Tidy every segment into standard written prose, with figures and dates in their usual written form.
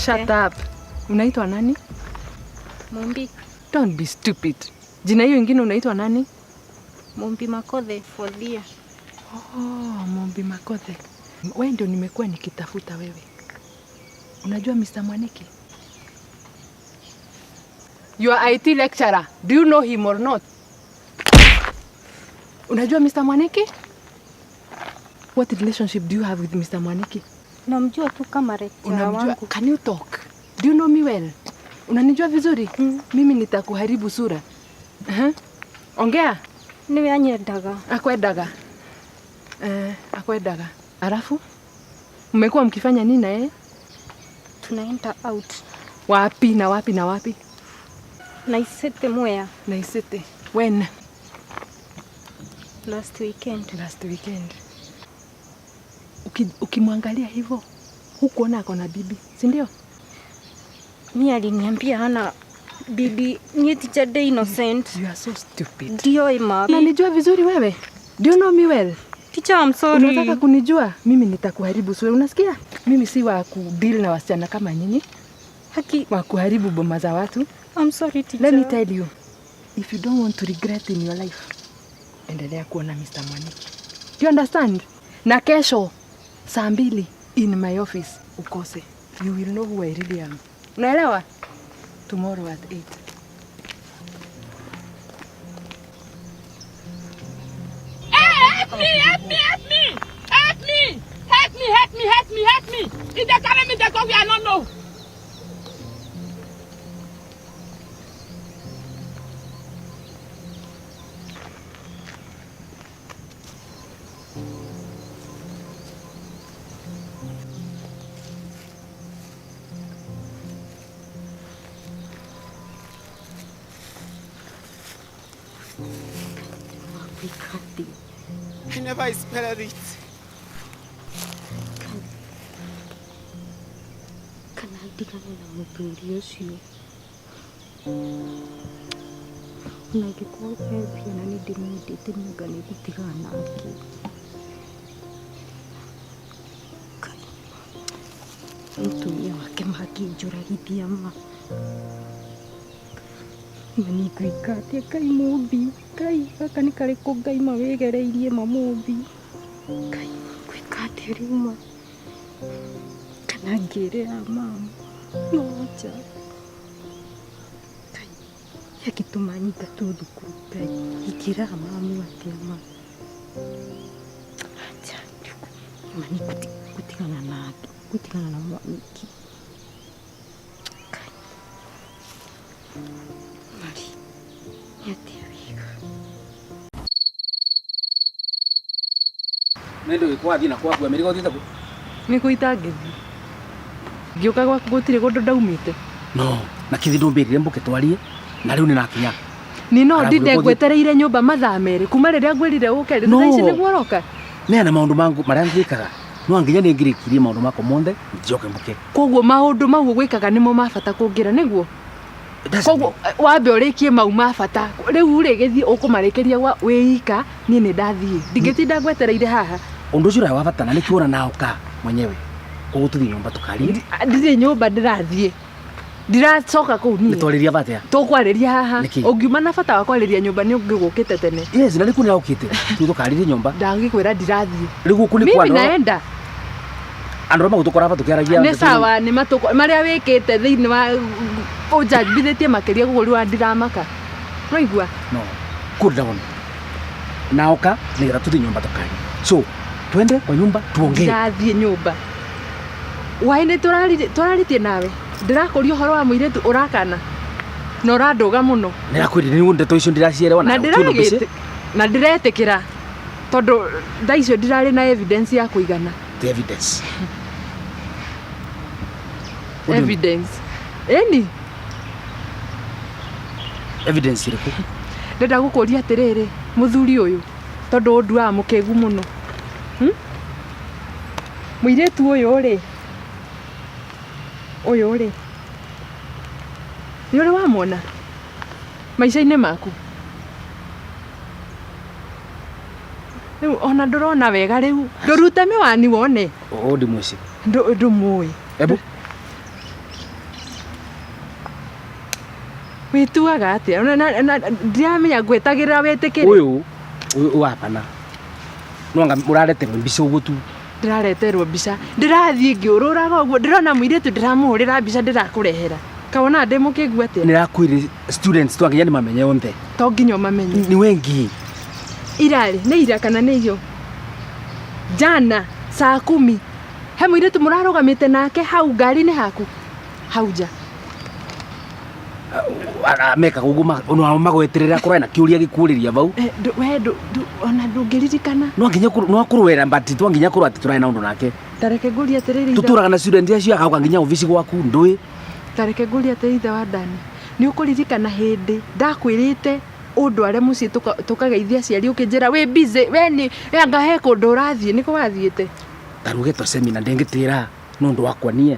Shut up. Unaitwa nani? Mumbi. Don't be stupid. Jina hiyo ingine unaitwa nani? Mumbi Makothe Fothia. Oh, Mumbi Makothe. Wewe ndio nimekuwa nikitafuta wewe. Unajua Mr. Mwaniki? Your IT lecturer. Do you know him or not? Unajua Mr. Mwaniki? What relationship do you have with Mr. Mwaniki? Namjua tu kama lecturer Unamjua? wangu. Can you talk? Do you know me well? Unanijua vizuri? Mimi nitakuharibu sura. Uh-huh. Ongea. Niwe anyendaga. Akwendaga. Eh, akwendaga. Alafu mmekuwa mkifanya nini na yeye? Tunaenda out. Wapi na wapi na wapi? Naisete Mwea Naisete. When? last weekend. Last weekend. Ukimwangalia hivyo hukuona ako na bibi, si ndio? Mi aliniambia hana bibi, ni teacher day innocent. You are so stupid. Ndio ima. Unanijua vizuri wewe? Do you know me well? Teacher, I'm sorry. Unataka kunijua? Mimi nitakuharibu sura, unasikia? Mimi si wa kudeal na wasichana kama nyinyi, Haki, wa kuharibu boma za watu. I'm sorry teacher. Let me tell you, if you don't want to regret in your life, endelea kuona Mr. Mwaniki. Do you understand? Na kesho saa 2 in my office ukose. You will know who I really am. Unaelewa? Tomorrow at 8. Help me, help me, help me, help me, help me, help me, help me, help me. If they carry me, they go where I don't know. I never expected it. Kana ndigane na mũthuri ũcio. Ona angĩkorwo he mbia na nĩ ndĩmwendete niĩ anga nĩ ngũtigana nake. Kai, mũtumia wake mangĩnjũragithia ma. Ma nĩ ngwĩka atĩa Ngai mũmbi? Ngai gaka nĩ karĩkũ Ngai ma wĩgereirie ma mũmbi? Ngai ngwĩka atĩa rĩu ma? Kana ngĩre ya mama? No acha. Ngai agĩtũma nyingatwo thukuru Ngai ingĩraga mamu atĩa ma? Acha ma nĩ ngũtigana nake, ngũtigana na Mwaniki. Ngai Mari nĩ atĩa wega? Nĩ ndũĩ kwathiĩ na kwakua mĩrigo ũthiĩte kũ? Nĩ kũ itangĩthiĩ. Ngĩũka gwaku gũtirĩ kũndũ ndaumĩte. No, na kĩthi ndũmbĩrire mbũke twarie na rĩu nĩ nakinya. Ni no Arabu ndinde nĩguo thiĩ- ngwetereire nyũmba mathaa 2 kuma rĩrĩa ngwĩrire ũke rĩ No. thaa ici nĩguo ũroka. Neana maũndũ mangu marĩa ngwĩkaga no nginya nĩ ngĩrĩkirie maũndũ makwa monthe njoke mbũke. Koguo maũndũ mau ũgwĩkaga nĩmo ma bata kũngĩra nĩguo? Koguo wambe ũrĩkie mau ma bata rĩu rĩ gĩthiĩ ũkũmarĩkĩria gwa wĩika niĩ nĩ ndathiĩ ndingĩtinda ngwetereire haha. Ũndũ ũcio ũrĩa wa bata na nĩkĩo wona naũka mwenyewe koguo tũthiĩ nyũmba tũkarie. Ndirĩ nyũmba ndĩrathiĩ ndiracoka kũu niĩ. Nĩtwarĩria bata? Tũkwarĩria haha. Nĩkĩ? Ũngiuma na bata wa kwarĩria nyũmba nĩ ũngĩgũkĩte tene. Yes, na nĩkuo nĩraũkĩte. Tũthiĩ tũkarĩrie nyũmba. Ndagĩkwĩra ndirathiĩ. Rĩu gũkũ nĩ Mimi kwa andũ arĩa- naenda. Andũ arĩa magũtũkora aba tũkĩaragia Nĩ ndeto sawa, nĩ matũko marĩa wĩkĩte thĩinĩ wa ũnjambithĩtie makĩria gũkũ rĩu ndiramaka. Ũraigua? No, cool down. Naoka nĩgetha tũthiĩ nyũmba tũkarie. So, twende kwa nyumba tuongee. Ndirathiĩ nyũmba. Why nĩ tũrarĩtie nawe? Ndĩrakũria ũhoro wa mũirĩtu ũrakana na ũrandũga mũno. Nĩrakwĩrire nĩ ndeto icio ndĩracielewa Na na gũtirĩ ũndũ mbĩce. ndĩretĩkĩra tondũ thaa icio ndirarĩ na evidence ya kũigana. The evidence. Evidence. Ĩni. Evidence ĩrĩkũ? Ndĩrenda gũkũria atĩrĩrĩ, mũthuri ũyũ tondũ ũnduaga mũkĩgu mũno. Mũirĩtu ũyũ rĩ, ũyũ rĩ, nĩ ũrĩ wamwona maica-inĩ maku? Rĩu ona ndũrona wega rĩu, ndũrute mĩwani wone. Ũũ ndimwĩci. Ndũmũĩ. Ebu. Wĩtuaga atĩa? Ndiramenya ngwĩtagĩrĩra wĩtĩkĩre. Ũyũ ũyũ hapana. No anga mũrareterwo mbica ũguo tu. Ndĩrareterwo mbica. Ndĩrathiĩ ngĩũrũraga ũguo ndĩrona mũirĩtu ndĩramũhũrĩra mbica ndĩrakũrehera. Kawona ndĩ mũkĩgu atĩa? Nĩrakwĩrire students twanginya nĩ mamenye onthe. To nginya ũmamenye. Ni wengi. Irarĩ nĩ ira kana nĩ iyo? Jana saa kumi he mũirĩtu mũrarũgamĩte nake hau ngari-inĩ haku hau nja. Mekaga ũguo magweterera kũraya na kĩũria gĩkũrĩria vau. Eh, we ona ndũngĩririkana. No nginya no kũrwera but to nginya kũrwo atĩ tũrarĩ na ũndũ nake. Tareke ngũrie atĩrĩrĩ. Tũtũraga na student acio agauka nginya obici gwaku ndũĩ. Tareke ngũrie atĩrĩrĩ ithe wa Dani. Nĩ ũkũririkana hĩndĩ ndakwĩrĩte ũndware mũciĩ tũkageithia aciari ũkĩnjĩra wĩ busy we nĩ we anga he kũndũ ũrathiĩ nĩkũ wathiĩte? Taruge twa semina ndĩngĩtĩra nĩ ũndũ wakwa niĩ.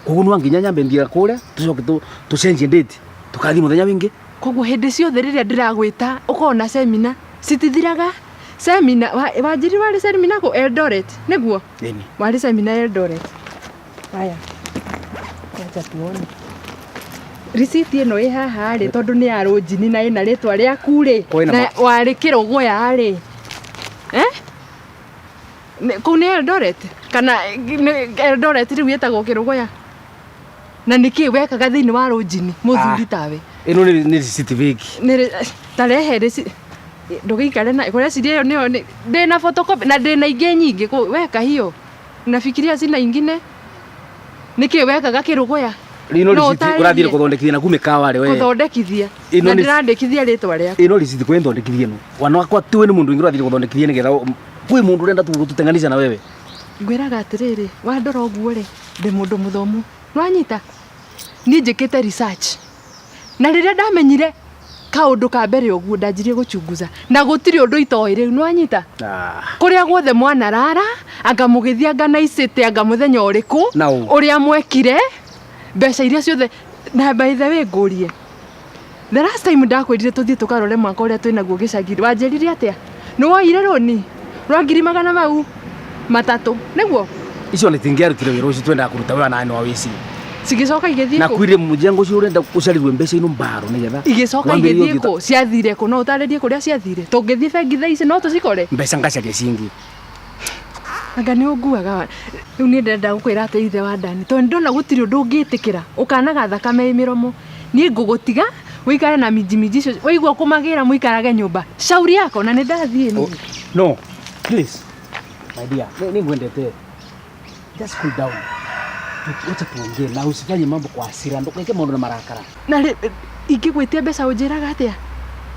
Koguo no nginya nyambe nthie kũrĩa tũcoke tũcenjie date tũkathiĩ mũthenya wĩngĩ. Koguo hĩndĩ ciothe rĩrĩa ndĩragwĩta ũkoragwo na semina citithiraga. Semina wanjĩrire warĩ semina kũ Eldoret nĩguo? Ĩni. Warĩ semina Eldoret. Haya. Wacha tuone. Receipt ĩno ĩ haha rĩ tondũ nĩ ya rũnjini na ĩna rĩtwa rĩaku rĩ na warĩ kĩrũgũya rĩ. Eh? Kũu nĩ Eldoret kana Eldoret rĩu ĩtagwo kĩrũgũya? Na nĩkĩ wekaga thĩinĩ wa rũnjini mũthuri tawe? Ĩno nĩ receipt fake. Nĩ tarehe receipt ndũgĩikare na kũreciria ĩyo nĩyo ndĩna photocopy na ndĩna ingĩ nyingĩ weka hiyo. Nafikiria sina ingine. Nĩkĩ wekaga kĩrũgũya? Ĩno receipt ũrathiire kũthondekithia na kuu mĩkawa rĩ we. Kũthondekithia. Na ndĩrandĩkithia rĩtwa rĩaku. Ĩno receipt kwĩ thondekithia ĩno. Wana wakwa tiwe nĩ mũndũ ũngĩ ũrathiire kũthondekithia nĩgetha kwĩ mũndũ ũrenda tũtenganisha na wewe. Ngwĩraga atĩrĩrĩ, wandora ũguo rĩ, ndĩ mũndũ mũthomu. Nĩwanyita? Niĩ njĩkĩte research. Na rĩrĩa ndamenyire kaũndũ ka mbere ũguo ndanjirie gũchunguza. Na gũtirĩ ũndũ itoĩ rĩu, nĩwanyita? Kũrĩa guothe mwanarara, anga mũgĩthiĩ anga na icĩtĩ, anga mũthenya ũrĩkũ, ũrĩa mwekire, mbeca iria ciothe, na by the way ngũrie. The last time ndakwĩrire tũthiĩ tũkarore mwaka ũrĩa twĩnaguo gĩcagi, wanjĩrire atĩa? Nĩwoire rũni rwa ngiri magana mau 300, nĩguo? Icio nĩ tingĩarutire wĩra ũcio twendaga kũruta wĩra na nĩ wa wĩci. Cigĩcoka igĩthiĩ Na kwire mũjengo ũcio ũrenda ũcarirwe mbeca ino mbaro nĩgetha. Igĩcoka igĩthiĩ kũ? Ciathire kũ? No ũtarĩrie kũrĩa ciathire? Tũngĩthiĩ bengi thaa ici no tũcikore? Mbeca ngacaria cingĩ. Anga nĩ ũnguaga. Rĩu niĩ ndĩrenda gũkwĩra atĩ ithe wa Dani, tondũ ndona gũtirĩ ũndũ ũngĩtĩkĩra, ũkanaga thakame ĩ mĩromo. Niĩ ngũgũtiga ũikare na minji icio, waigua kũmagĩra mũikarage nyũmba. Shauri yako na nĩ ndathiĩ niĩ. No, please. My dear, nĩ ngwendete. Just cool down. Wacha tuongee na usifanye mambo kwa hasira, ndũgeke maũndũ na marakara. Na ingĩgwĩtia mbeca ũnjĩraga atĩa?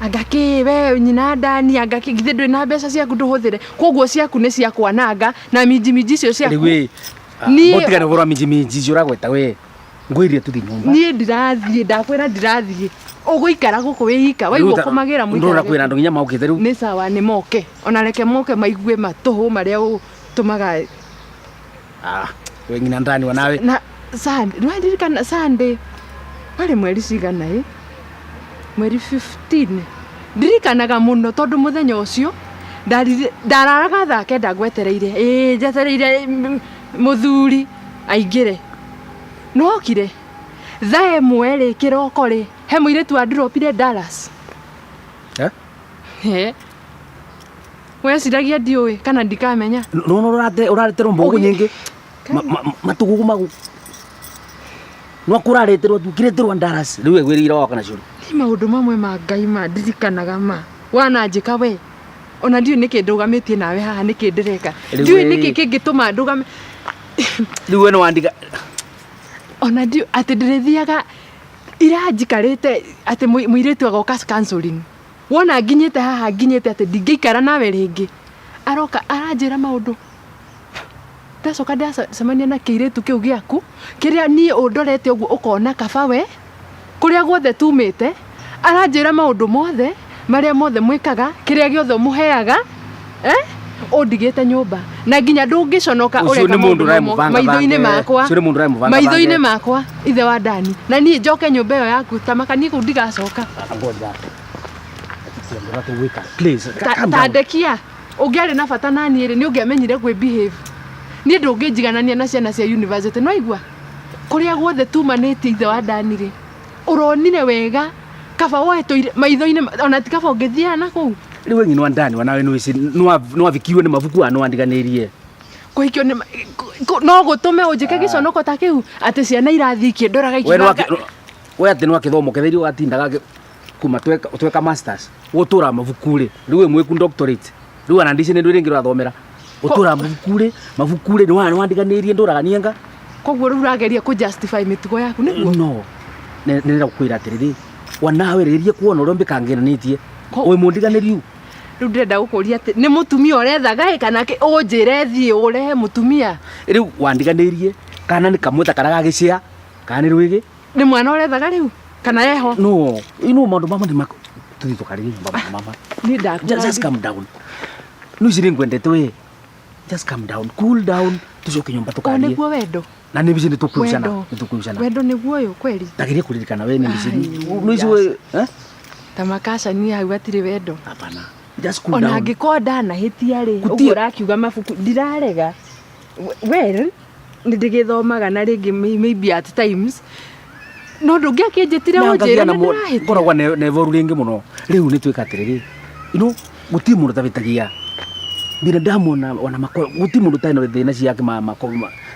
Anga kĩ we nyina Dani, anga kĩ githĩ ndũrĩ na mbeca ciaku ndũhũthĩre. Koguo ciaku nĩ cia kwananga na minji icio ciaku. Rĩu ĩ, mũtigane ũhoro wa minji icio ũragweta we. Ngwĩrire tũthiĩ nyũmba. Niĩ ndirathiĩ, ndakwĩra ndirathiĩ. Ũgũikara gũkũ wĩ ika, waigua kũmagĩra mũikare. Ndũrona kwĩra andũ nginya maũkĩte rĩu. Nĩ sawa, nĩ moke. Ona reke moke maigue matũhũ marĩa ũtũmaga. We ngina ndani wa nawe. Na Sunday, nĩwaririkana Sunday warĩ mweri cigana ĩ? Mweri 15. Ndirikanaga mũno tondũ mũthenya ũcio ndararaga thaa kenda ngwetereire. Ĩĩ njetereire mũthuri aingĩre. Nĩwokire? Thaa ĩmwe rĩ kĩroko rĩ, he mũirĩtu wandropire Dallas. Eh? He. Weciragia ndiũĩ kana ndikamenya? No no ũrareterwo mbũgũ nyingĩ. Matũgũgũ magu. No kũrareterwo tu kĩreterwo Dallas. Rĩu egwĩrĩire woka nacio. Nĩ maũndũ mamwe ma Ngai ma ndirikanaga ma. Wananjĩka we. Ona ndiũĩ nĩkĩ ndũgamĩtie nawe haha nĩkĩ ndĩreka. Ndiũĩ nĩkĩ kĩngĩtũma ndũgame. Rĩu we nĩwandiga. Ona ndiũĩ atĩ ndĩrĩthiaga iranjikarĩte atĩ mũirĩtu agoka counseling. Wona nginyĩte haha nginyĩte atĩ ndingĩikara nawe rĩngĩ. Aroka aranjĩra maũndũ. Ndacoka ndacemania na kĩirĩtu kĩu gĩaku kĩrĩa niĩ ũndorete ũguo ũkona kaba we kũrĩa guothe tumĩte aranjĩra maũndũ mothe marĩa mothe mwĩkaga kĩrĩa gĩothe mũheaga ũndigĩte nyũmba na nginya ndũngĩconoka ũreka maũndũ maitho-inĩ makwa maitho-inĩ makwa ithe wa Dani na niĩ njoke nyũmba ĩyo yaku ta makanie kũu ndigacoka. Tandekia ũngĩarĩ na bata na niĩ rĩ nĩ ũngĩamenyire kwĩ behave. Niĩ ndũngĩnjiganania na ciana cia university no igua kũrĩa guothe tumanĩtie ithe wa Dani rĩ Ũronire wega kaba woetwo maitho-inĩ ona ti kaba ũngĩthiaga na kũu. Rĩu we ng'ino wa ndani wanawe nĩwĩci nĩwavikiwe nĩ mabuku aya nĩwandiganĩirie. Kũhikio nĩ no gũtũme ũnjĩke gĩconoko ta kĩu atĩ ciana irathiĩ ikĩndoraga We ikiuga we atĩ nĩwakĩthoma ketha iria watindaga kuma tweka masters gũtũra mabuku rĩ rĩu wĩ mwĩku doctorate rĩu ona ndici nĩ ndwĩ rĩngĩ ũrathomera gũtũra mabuku rĩ mabuku rĩ nĩwandiganĩirie ndũraga nienga. Koguo rĩu ũrageria kũ justify mĩtugo yaku nĩguo? No nĩndĩrenda gũkwĩra atĩrĩrĩ wanawe rĩrie kuona ũrĩa mbĩkangĩranĩtie wĩ mũndiganĩriu. Rĩu ndĩrenda gũkũria atĩ nĩ mũtumia ũrethaga ĩ kana kĩ ũnjĩre thiĩ ũrehe mũtumia. Rĩu wandiganĩirie kana nĩ kamwe ta karĩa gagĩcĩa kana nĩ rwĩgĩ. Nĩ mwana ũrethaga rĩu kana eho? No ino maũndũ mama nĩ tũthiĩ tũkarĩrie nyũmba maũndũ mama. Niĩ ndakũra. Just calm down. No ici nĩ ngwendete we. Just calm down, cool down, tucoke nyũmba tũkarie. Nĩguo wendo. Na nĩ bici nĩ tũkuicana, nĩ tũkuicana. Wendo nĩguo ũyũ kweli. Tageria kũririkana we nĩ bici. No ici we, eh? Ta makaca ni hau hatirĩ wendo. Hapana. Just cool down. Ona angĩkorwo ndanahĩtia rĩ, ũguo ũrakiuga mabuku ndirarega. Well, nĩ ndĩgĩthomaga na rĩngĩ maybe at times. No ndũngĩakĩnjĩtire ũnjĩre nĩ ndĩrahĩtia. Ngoragwo na iboru rĩngĩ mũno. Rĩu nĩ twĩka atĩrĩrĩ. You know, gũtirĩ mũndũ ũtabĩtagia. Binadamu wana makosa, gũtirĩ mũndũ ũtarĩ na thĩna ciake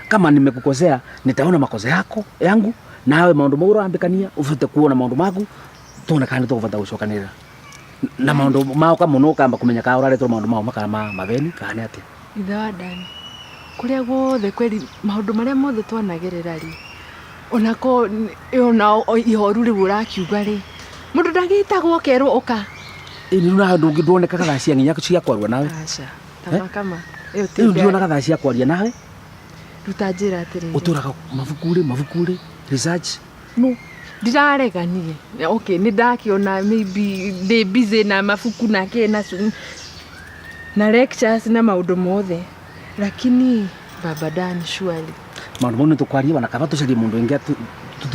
kama nimekukosea nitaona makosa yako yangu nawe maũndũ mau ũrambĩkania ũbote kuona maũndũ maku tuone kana nĩtũkũbota gũcokanĩrĩra na maũndũ mao kamũno ũkamba kũmenya kana ũraretwo maũndũ mao makana ma matheni kana nĩ atĩa. Ithe wa Dani, kũrĩa guothe kweri maũndũ marĩa mothe twanagerera rĩ, onako ona ihoru rĩu ũrakiuga rĩ, mũndũ ndagĩtagwo ũkerwo ũka. Ĩ rĩu nawe ndũngĩndwonekaga thaa cia nginya cia kwaria nawe. Aca, tamakama. Ĩyo ti Rĩu ndionaga thaa cia kwaria nawe. Ruta njĩra atĩrĩrĩ. Ũtũraga mabuku rĩ, research. No, ndirarega niĩ. Okay, nĩ ndakĩona maybe ndĩ busy na mabuku na kĩ na lectures na maũndũ mothe. Lakini Baba Dan surely. Maũndũ mau nĩ tũkwaria ona kaba tũcarie mũndũ ũngĩ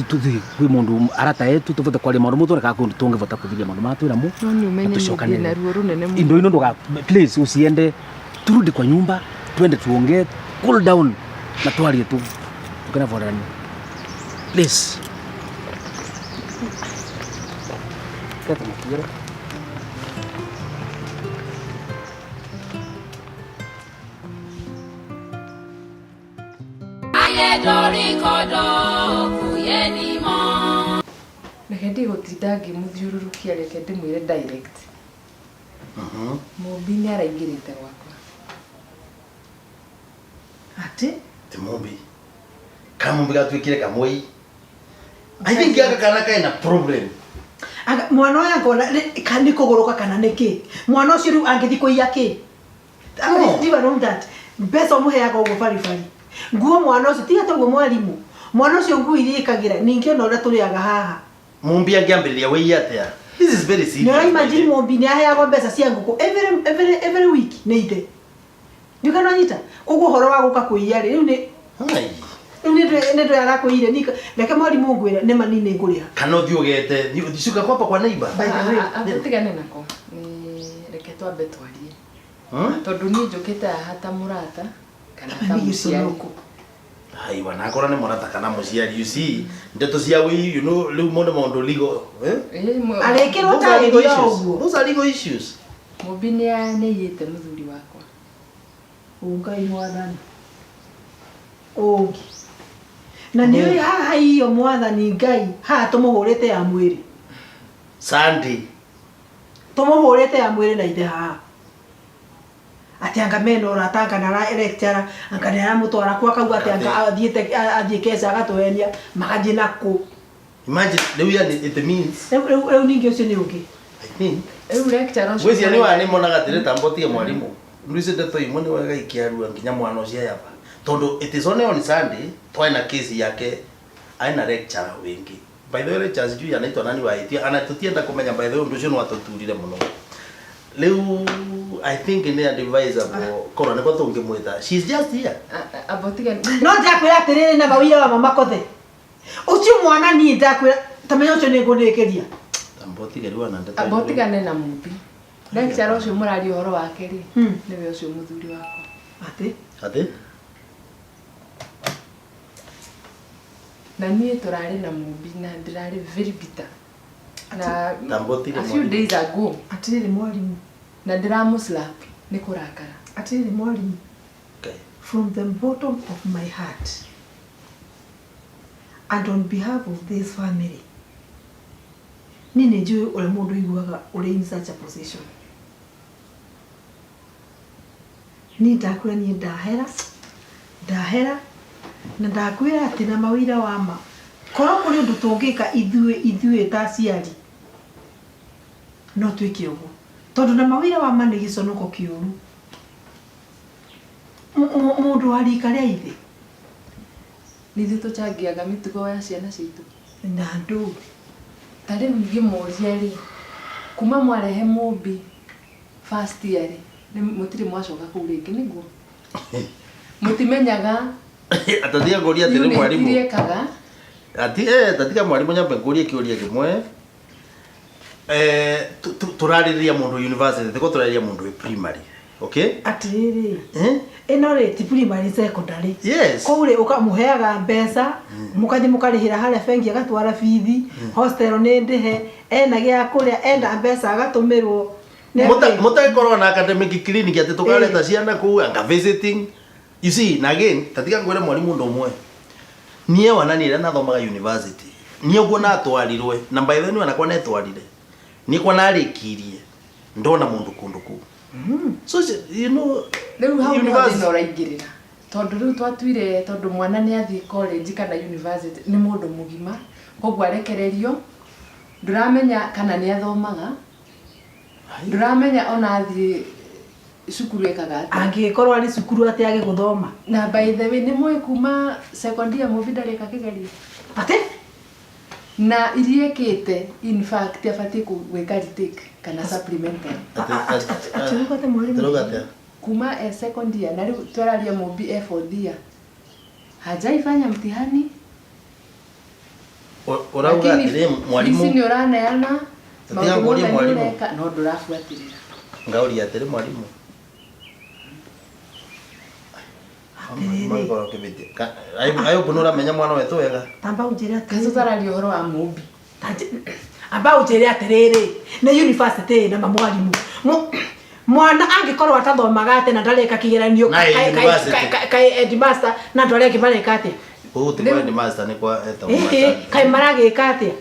tũthiĩ kwĩ mũndũ arata etu tũbote kwaria maũndũ mau tuone kana kwĩ tũngĩbota kũthiria maũndũ maya twĩna mo. No nĩ ũmenye niĩ ndĩna ruo rũnene mũno. Indo ino ndũga please usiende, turudi kwa nyumba twende tuongee, cool down na twarie tu tukanavorani. Please. Kata mkiera. Ayé dorí kodò kò yé ni mọ́. Reke ndigũtinda ngĩmũthiũrũrũkia, reke ndĩmwĩre direct. Mũmbi nĩ araingĩrĩte gwakwa. Atĩ? Ti Mũmbi. Kana Mũmbi gatuĩkire kamũi. I think gaka kana kaina problem. Mwana ũyũ angona nĩ kũgũrũka kana nĩ kĩ? Mwana ũcio rĩu angĩthiĩ kũiya kĩ? Leave alone that. Mbeca ũmũheaga ũguo baribari. Nguo mwana ũcio tiga toguo mwarimũ. Mwana ũcio nguo iria ĩkagĩra ningĩ ona ũrĩa tũrĩaga haha. Mũmbi angĩambĩrĩria wĩiye atĩa? This is very serious. Nĩ imagine Mũmbi nĩ aheagwo mbeca cia ngũkũ every week nĩ ithe. Ndikana nyita. Koguo ũhoro wa gũka kũiya rĩ, rĩu nĩ rĩu nĩ ndũ arakũiyire ni reke mwarimũ ngwĩre nĩ mani nĩ ngũrĩha. Kana ũthiĩ ũgete, cuka kwapa kwa neighbor. By the way, tigane nako. Nĩ reke twambe twarie. Tondũ niĩ njũkĩte haha ta mũrata kana ta mũciari. Hai wanakora nĩ mũrata kana mũciari, you see, ndeto cia wĩi, you know, rĩu mũndũ maũndũ legal, eh? Arĩkĩrwo ta ũguo. Those are legal issues. Mũmbi nĩ aiyĩte mũthuri wakwa. Ngai mwathani. Ũngĩ. Na nĩ ũĩ haha iyo mwathani Ngai, haha tũmũhũrĩte ya mwĩrĩ. Sunday. Tũmũhũrĩte ya mwĩrĩ na ithe haha. Atĩ anga mena ũrata anga na lecturer, anga nĩ aramũtwara kwa kau atĩ anga athiĩte athiĩ keca agatũhenia, magathiĩ nakũ. Imagine, rĩu yani it means. Rĩu ningĩ ũcio nĩ ũngĩ. I think. Rĩu lecturer ũcio. Ngwĩciria nĩ wa nĩ monaga atĩrĩ ta mbotige mwarimũ. Rĩu ndeto imwe nĩ wega ikĩarua nginya mwana ũcio yaba. Tondũ it is only on Sunday twaina kesi yake aina lecturer wingi. By the way lecturer sijui anaitwa nani wa IT, ana tutienda kumenya by the way ũndũ ũcio nĩ watũturire mũno. Rĩu I think nĩ advisable korwo nĩko tũngĩmwĩta. She's just here. Abotige. No ndakwĩra atĩrĩrĩ na mawira wa mama kothe. Ũcio mwana niĩ ndakwĩra ta menya ũcio nĩ ngũnĩkĩria. Ambotige rĩu ana ndeto. Abotigane na Mũmbi. Lecturer ũcio mũraria ũhoro wake rĩ, nĩwe ũcio mũthuri wakwa. Atĩ? Atĩ? Na niĩ tũrarĩ na Mumbi na ndĩrarĩ very bitter. Na Tambotire a few mwarimu. days ago Atiriri mwarimu. Na ndĩramũslap nĩ kũrakara. Atiriri mwarimu. Okay. From the bottom of my heart and on behalf of this family, niĩ nĩ njũĩ ũrĩa mũndũ aiguaga ũrĩ in such a position. Niĩ ndakwĩra niĩ ndahera, ndahera na ndakwĩra atĩ na mawĩra wa ma, korwo kũrĩ ũndũ tũngĩka ithuĩ ithuĩ ta aciari no twĩke ũguo, tondũ na mawĩra wa ma nĩ gĩconoko kĩũru. Mũndũ wa rika rĩa ithe. Nĩ ithuĩ tũchangiaga mĩtugo ya ciana citũ. Na ndũ. Ta rĩu ingĩmũria rĩ, kuma mwarehe Mumbi first year rĩ, nĩ mũtirĩ mwacoka kũu rĩngĩ nĩguo? Mũtimenyaga Atatiga ngũria atĩrĩ unit mwarimu. iria ĩkaga. Ati eh tatiga mwarimu nyambe ngũrie kĩũria kĩmwe. Eh tũrarĩrĩria mũndũ university tiko tũrarĩrĩria mũndũ wĩ primary. Okay? Atiriri. Eh? Ĩno rĩ ti primary, secondary. Yes. Kũu rĩ ũkamũheaga mbeca, mũkathiĩ mũkarĩhĩra harĩa bengi, agatwara bithi, hostel nĩ ndĩhe, ena gĩa kũrĩa, enda mbeca agatũmĩrwo. Nĩ atĩ- Mũtagĩkorwo na academic clinic atĩ tũkareta ciana kũu anga visiting. You see, na again tatiga ngwĩre mwarimu ũndũ ũmwe. Niĩ wana niĩ rĩrĩa nathomaga university, niĩ ũguo natwarirwe na by the way niĩ onakwa netwarire, niĩ kwa narĩkirie ndona mũndũ kũndũ kũu. So you know Rĩu hau nĩho university- thĩna ũraingĩrĩra, tondũ rĩu twatuire tondũ mwana nĩ athiĩ college kana university nĩ mũndũ mũgima, koguo arekererio, ndũramenya kana nĩ athomaga, ndũramenya ona athiĩ cukuru ekaga atĩa. Angĩgĩkorwo arĩ cukuru atĩ age gũthoma. Na by the way, nĩ mũĩ kuma second year Mumbi ndarĩka kĩgerio? Atĩ? Na iria ĩkĩte, in fact abatiĩ gwĩka retake kana supplementary. Atĩ ũgate mwarimu? Atĩ atĩa? Kuma e second year, na rĩu twararia Mumbi e fourth year, hajaifanya mtihani. Ũrauga Lakini atĩrĩ mwarimu fees nĩ ũraneana, Tatiga maũndũ ngũrie mothe nĩ mwarimu. ũreka, no ndũrabuatĩrĩra. Ngauria atĩrĩ mwarimu. Atĩrĩrĩ. Ayo nĩ ũramenya mwana wetũ wega. Tamba ũnjĩre Kaĩ atĩrĩrĩ. tũtararia ũhoro wa Mumbi? Amba ũnjĩre atĩrĩrĩ, nĩ university ĩna mamwarimũ. Mwana angĩkorwo atathomaga atĩ na ndareka kĩgeranio, Na ĩ university. kaĩ headmaster na andũ arĩa angĩ mareka atĩa? Kũu ti kwa headmaster, nĩ kwa etagwo Ĩhĩ, master. kaĩ maragĩka atĩa?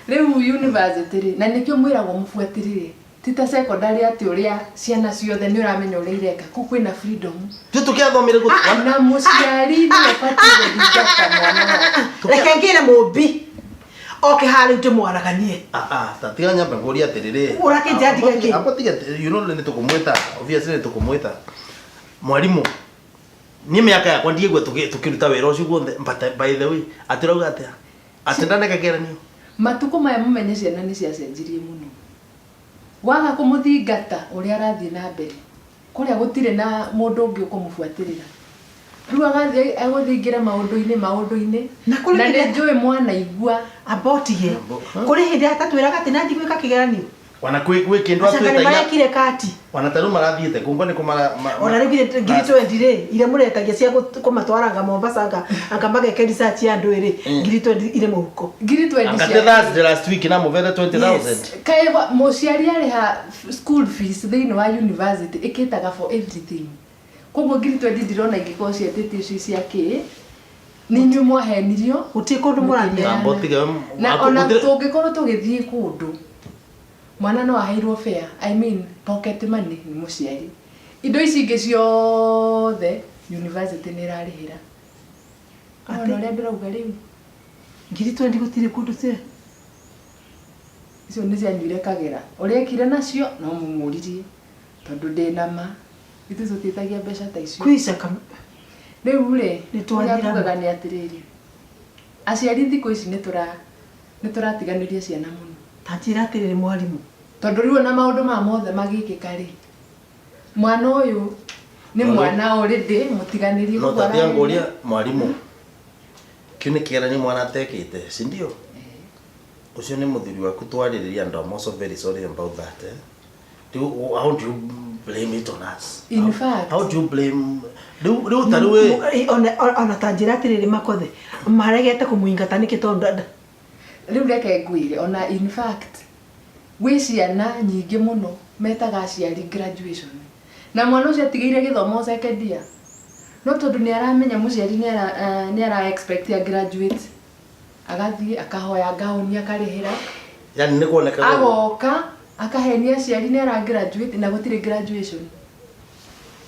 Rĩu university rĩ, na nĩkĩo mwĩragwo mũbuatĩrĩre, ti ta secondary atĩ ũrĩa ciana ciothe nĩ ũramenya ũrĩa ireka, kũu kwĩna freedom. Ithuĩ tũkĩathomire Na mũciari nĩwe ũbatiĩ gũthingata mwana wake. Reke ngĩre Mumbi oke haha rĩu ndĩmwaraganie. Ah ah, tatiga nyambe ngũrie atĩrĩrĩ. Ũrakĩnjĩra ndige kĩ? Amba tige, you know nĩ tũkũmwĩta, obviously nĩ tũkũmwĩta. Mwarimu, niĩ mĩaka yakwa ndiĩgua tũkĩruta wĩra ũcio guothe, but by the way, atĩ ũrauga atĩa? Atĩ ndaneka kĩgeranio? Matukũ maya mũmenye ciana nĩ ciacenjirie mũno. Waga kũmũthingata ũrĩa arathiĩ na mbere, kũrĩa gũtirĩ na mũndũ ũngĩ ũkũmũbuatĩrĩra. Rĩu agathiĩ agũthiĩ aingĩre maũndũ-inĩ maũndũ-inĩ. Na kũrĩ Na nĩ hĩndĩ- njũĩ mwana igua. Amba ũtige. Kũrĩ hĩndĩ atatwĩraga atĩ nathiĩ gwĩka kĩgeranio. Wana kwĩ kĩndũ Acanga nĩ atwĩtagia. marekire kati. Wana ta rĩu marathiĩte kũngwa nĩ kũmara Ona rĩu 20,000 rĩ, iria mũretagia cia kũmatwara anga Mombasa, anga mageke research ya andũ rĩ, 20,000 irĩ mũhuko. 20,000 Anga cia Thursday last week na mũvethe 20,000. Kaĩ mũciari arĩha school fees thĩinĩ wa university ĩkĩtaga for everything. Koguo 20,000 ndirona ingĩkorwo cietĩtio icio cia kĩ, nĩ inyuĩ mwahenirio. Gũtirĩ kũndũ mũrathiĩ. Amba ũtige Na ona tũngĩkorwo tũgĩthiĩ kũndũ, mwana no aheirwo fare, I mean pocket money nĩ mũciari. Indo ici ingĩ ciothe university nĩ ĩrarĩhĩra. Ona ũrĩa ndĩrauga rĩu. 20,000 gũtirĩ kũndũ cia. Icio nĩ cianyuire kagera. Ũrĩa ekire nacio no mũmũririe, tondũ ndĩ na ma. Ithuĩ tũtiĩtagia mbeca ta icio. Kwica kam. Rĩu rĩ, Nĩ twathira. ũrĩa tugaga nĩ atĩrĩrĩ, aciari thikũ ici nĩ tũratiganĩria ciana mũno. Ta njĩra atĩrĩrĩ mwarimu. Tondũ rĩu ona maũndũ maya mothe magĩkĩka rĩ, mwana ũyũ nĩ mwana already mũtiganĩrie. No koguo tatia arageria. ngũria mwarimu. Kĩu nĩ kĩgeranio mwana atekĩte, si ndio? Ũcio nĩ mũthuri waku twarĩrĩria and I'm also very sorry about that. Eh? Rĩu how do you blame it on us? In How, fact- how do you blame riu ta riu Ona ta njĩra atĩrĩrĩ makothe maregete kũmũingata nĩkĩ tondũ Rĩu reke ngwĩre ona in fact gwĩ ciana nyingĩ mũno metaga aciari graduation na mwana ũcio atigĩire gĩthomo second year no tondũ nĩ aramenya mũciari nĩ ara expect a graduate agathiĩ akahoya ngaũni akarĩhĩra yani nĩ kuoneka agoka akahenia aciari nĩ ara graduate na gũtirĩ graduation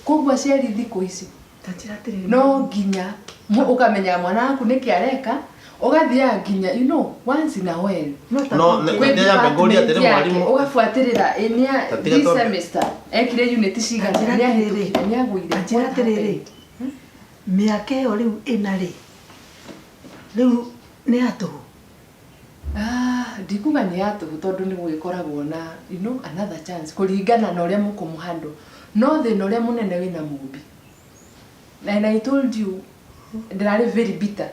koguo aciari thikũ ici ta njĩra atĩrĩrĩ no nginya ũkamenya mwana waku nĩkĩ areka ũgathiaga nginya you know once in a while no ta No, kwĩ Nĩ yambe ngũrie atĩrĩ department yake, mwarimu. ũgabuatĩrĩra ĩ nĩa Ta tiga this twambe. semester ekire unit cigana Njĩra nĩ atĩrĩrĩ. ahĩtũkire nĩ agũire Ta njĩra what atĩrĩrĩ happened? mĩaka ĩyo rĩu ĩna rĩ rĩu nĩ ya tũhũ. Ah, ndikuga nĩ ya tũhũ tondũ nĩ gũgĩkoragwo na you know, another chance kũringana na ũrĩa mũkũmũhandle no thĩna ũrĩa mũnene wĩna mũmbi and I told you ndĩrarĩ very bitter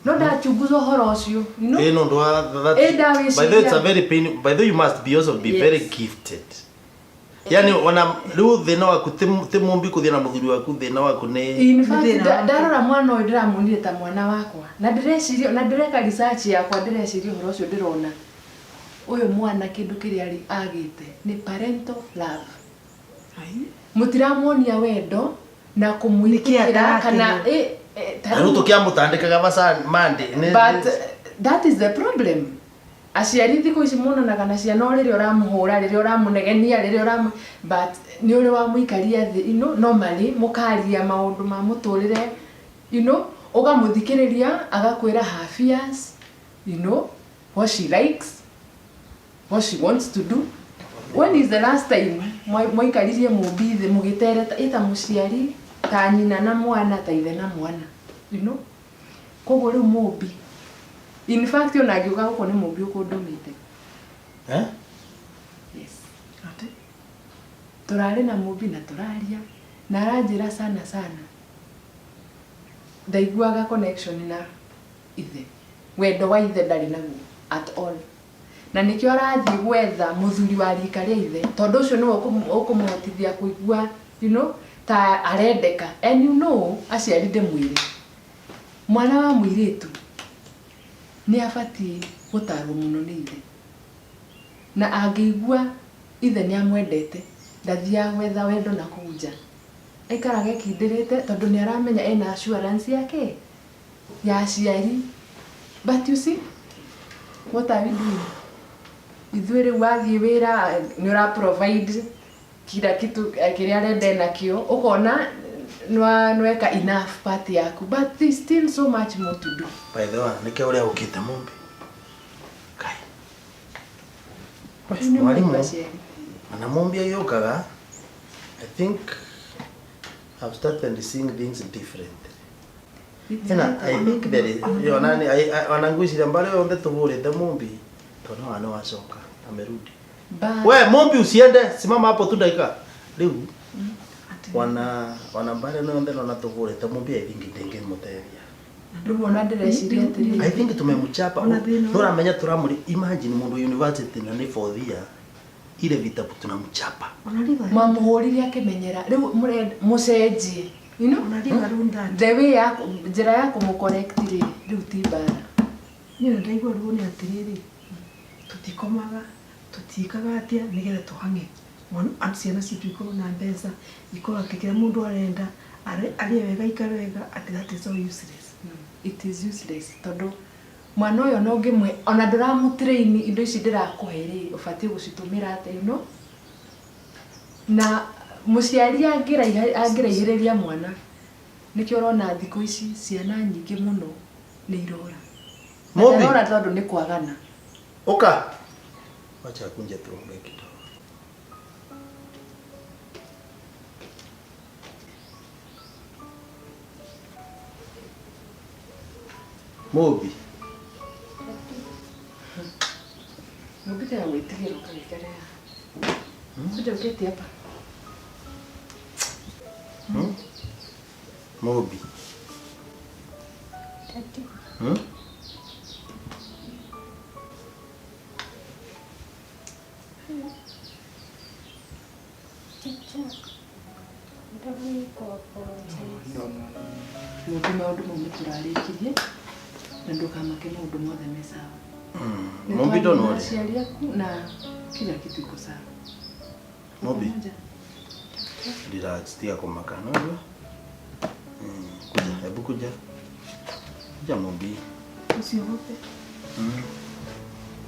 no ndachunguza ũhoro ũcio you know? Eh, no, ndo that, Eh, ndawĩciria. by the way, it's a very pain. By the way, you must be also be Yes. very gifted. Yani ona riu thina waku ti mumbi kuthie na muthuri waku thina waku ni In fact, Thĩna wake. ndarora mwana ũyũ ndĩramuonire ta mwana wakwa na ndĩreciria na ndĩreka research yakwa ndĩreciria ũhoro ũcio ndĩrona ũyũ mwana kĩndũ kĩrĩa arĩ agĩte nĩ parental love mũtiramuonia wendo na kũmwĩtĩkĩra Nĩkĩ kana atarakĩrwo? ta na riu rĩu- tukiamutandikaga vaca mande but that is the problem aciari thikũ ici monanaga na ciana o rĩrĩa ũramũhũra rĩrĩa ũramũnegenia rĩrĩa ũramũ but nĩ ũrĩ wamũikaria thĩ you know, normally mũkaria maũndũ ma mũtũrĩre you know, ũgamũthikĩrĩria agakwĩra her fears you know, what she likes what she wants to do. When is the last time mwaikaririe mũmbi thĩ mũgĩtereta ĩ ta mũciari ta nyina na mwana ta ithe na mwana you know? Koguo rĩu mũmbi in fact ona ngĩũka gũkũ nĩ mũmbi ũkũndũmĩte. Eh? Yes. Atĩ? Tũrarĩ na mũmbi na tũraria na aranjĩra sana sana ndaiguaga connection na ithe wendo wa ithe ndarĩ naguo at all na nĩkĩo arathiĩ gwetha mũthuri wa rika rĩa ithe tondũ ũcio nĩwe ũkũmũhotithia kũigua you know, ta arendeka and you know aciari ndĩmwĩre mwana wa mũirĩtu nĩ abatiĩ gũtarwo mũno nĩ ithe na angĩigua ithe nĩ amwendete ndathiaga gwetha wendo na kũu nja aikaraga ekindĩrĩte tondũ nĩ aramenya ena assurance yake ya aciari. But you see what are we doing? Ithuĩ rĩu wathiĩ wĩra nĩ ũra provide kila kitu kĩrĩa arenda enakĩo ũkona nĩweka enough part yaku but there's still so much more to do. By the way nikio uria ukite mumbi kai Rĩu nĩ mwarimu mũndũ aciari. na mumbi agĩũkaga I think I've started seeing things different. Ena, I think there is, ona ni ona ngwiciria mbari yothe tũhũrĩte mumbi tondũ wa nĩ wacoka amerudi. But We mumbi usiende, simama hapo tu dakika. Rĩu wana mbari ĩno yothe nona tũhũrĩte mumbi I think ndĩngĩmũteithia. Rĩu ona ndĩreciria atĩrĩrĩ I think tumemchapa. Ona thĩna Nũramenya tũramũri imagine mũndũ university na nĩ fourth year ile vitabu tunamchapa. Ona riba mwamũhũrire akĩmenyera rĩu mũcenjie you know ona riba runda the way ya njĩra ya kũmũ-correct rĩ rĩu ti mbara. Niĩ ndaigua ruo nĩ atĩrĩrĩ tũtikomaga tũtiĩkaga atĩa nĩgetha tũhang'e ciana citũ ikorwo na mbeca ikorwo atĩ kĩrĩa mũndũ arenda arĩe wega aikare wega atĩ that is all useless. It is useless tondũ mwana ũyũ no ngĩmwe ona ndũramũ-train indo ici ndĩrakũhe rĩ ũbatiĩ gũcitũmĩra atĩa you know na mũciari angĩraihĩrĩria mwana nĩkĩo ũrona thikũ ici ciana nyingĩ mũno nĩ irora. Na Mũmbi. ndarora tondũ nĩ kwagana. Oka. Wacha akunje tuombe kidogo. Mũmbi. Mũmbi tiga gwĩtigĩra ũkagĩikara haha. Kuja uketi hapa. Mũmbi. Daddy. Hmm? Teacher, nataka ni apologize. No, no, no. Mũmbi maũndũ mau nĩ tũrarĩkirie na ndũkamake maũndũ mothe me sawa. Nĩ Mumbi, don't twaria na worry. aciari aku na kila kitu iko sawa. Mumbi. Pamoja. Relax, tiga kumaka, unajua? Kuja, hebu kuja. Kuja Mumbi. Usiogope.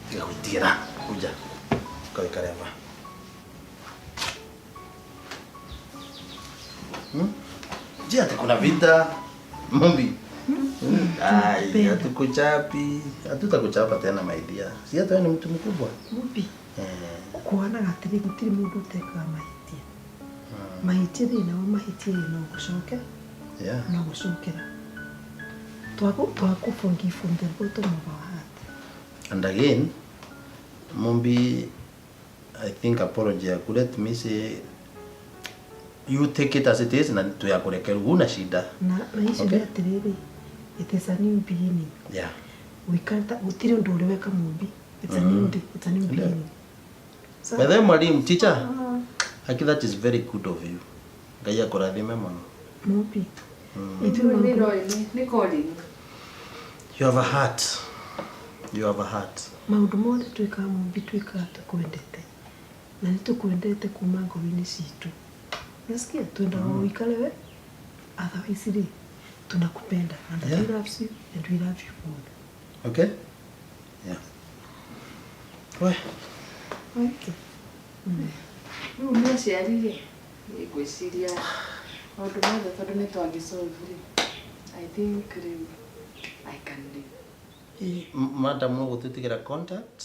Tiga gwĩtigĩra. Kuja. Ukaikare hapa. Je, ati kuna vita? Mumbi. Ai, hatukuchapi. Hatutakuchapa tena my dear. Si hata wewe ni mtu mkubwa. Mumbi Eh. kuonaga atĩrĩ gũtirĩ mũndũ ũtekaga mahĩtia mahĩtia thĩna wa mahĩtia ĩ no gũcoke no gũcokera twakũ forgive from the bottom of our heart. And again, Mumbi, I think apology yaku, let me say, you take it as it is na tuyakurekeru huna shida. Na icio nĩ atĩrĩrĩ, it is a new beginning. We can't, gũtirĩ ũndũ ũrĩ weka Mumbi, it's a new day, it's a new beginning. So, By the way, mwalimu, teacher, Aki, that is very good of you. Ngai akũrathime mũno. Mumbi ithuĩ Nĩ maũndũ Roy, nĩ calling. You have a heart. You have a heart. Maũndũ mothe twĩkaga Mumbi twĩkaga tũkwendete na nĩ tũkwendete kuma ngoro-inĩ citũ, nasikia twendaga ũikare we, otherwise rĩ tunakupenda and we loves you and we love you all. Okay? Yeah. We, Okay. Rĩu nĩ aciari rĩ, niĩ ngwĩciria maũndũ mothe tondũ nĩ twagĩsolve rĩ, I think rĩu I can leave. Madam no gũtwĩtigĩra contact.